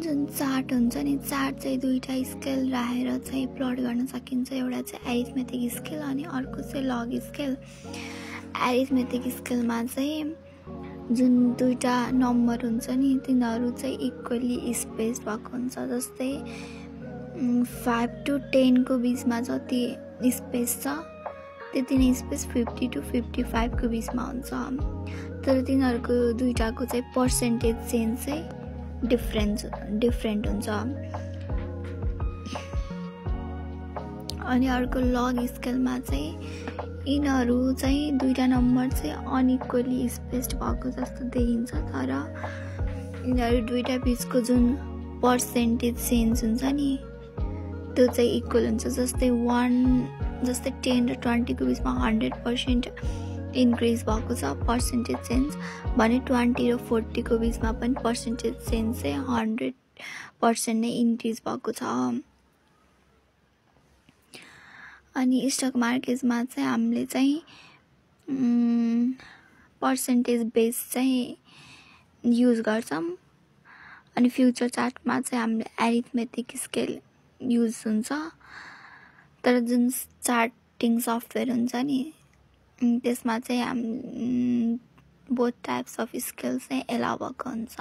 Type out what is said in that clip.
जुन चार्ट हुन्छ नि, चार्ट चाहिँ दुईटा स्केल राखेर चाहिँ प्लट गर्न सकिन्छ। एउटा चाहिँ एरिथमेटिक स्केल अनि अर्को चाहिँ लग स्केल। एरिथमेटिक स्केलमा चाहिँ जुन दुईटा नम्बर हुन्छ नि तिनीहरू चाहिँ इक्वली स्पेस भएको हुन्छ। जस्तै 5 to 10 को बिचमा जति स्पेस छ त्यति नै स्पेस 50 to 55 को बिचमा हुन्छ। तर तिनीहरूको दुईटाको चाहिँ पर्सेन्टेज चेन्ज चाहिँ डिफरेन्ट हुन्छ। अनि अर्को लग स्केलमा चाहिँ यिनीहरू चाहिँ दुईटा नम्बर चाहिँ अनइक्वली स्पेस्ड भएको जस्तो देखिन्छ, तर यिनीहरू दुईटा बिचको जुन पर्सेन्टेज चेन्ज हुन्छ नि त्यो चाहिँ इक्वल हुन्छ। जस्तै 10 र 20 को बिचमा 100% इन्क्रिज भएको छ पर्सेन्टेज चेन्ज, भने 20 र 40 को बिचमा पनि पर्सेन्टेज चेन्ज चाहिँ 100% नै इन्क्रिज भएको छ। अनि स्टक मार्केटमा चाहिँ हामीले चाहिँ पर्सेन्टेज बेस चाहिँ युज गर्छौँ। अनि फ्युचर चार्टमा चाहिँ हामीले एरिथमेटिक स्केल युज हुन्छ। तर जुन चार्टिङ सफ्टवेयर हुन्छ नि त्यसमा चाहिँ बोथ टाइप्स अफ स्केल चाहिँ एलाउ भएको हुन्छ।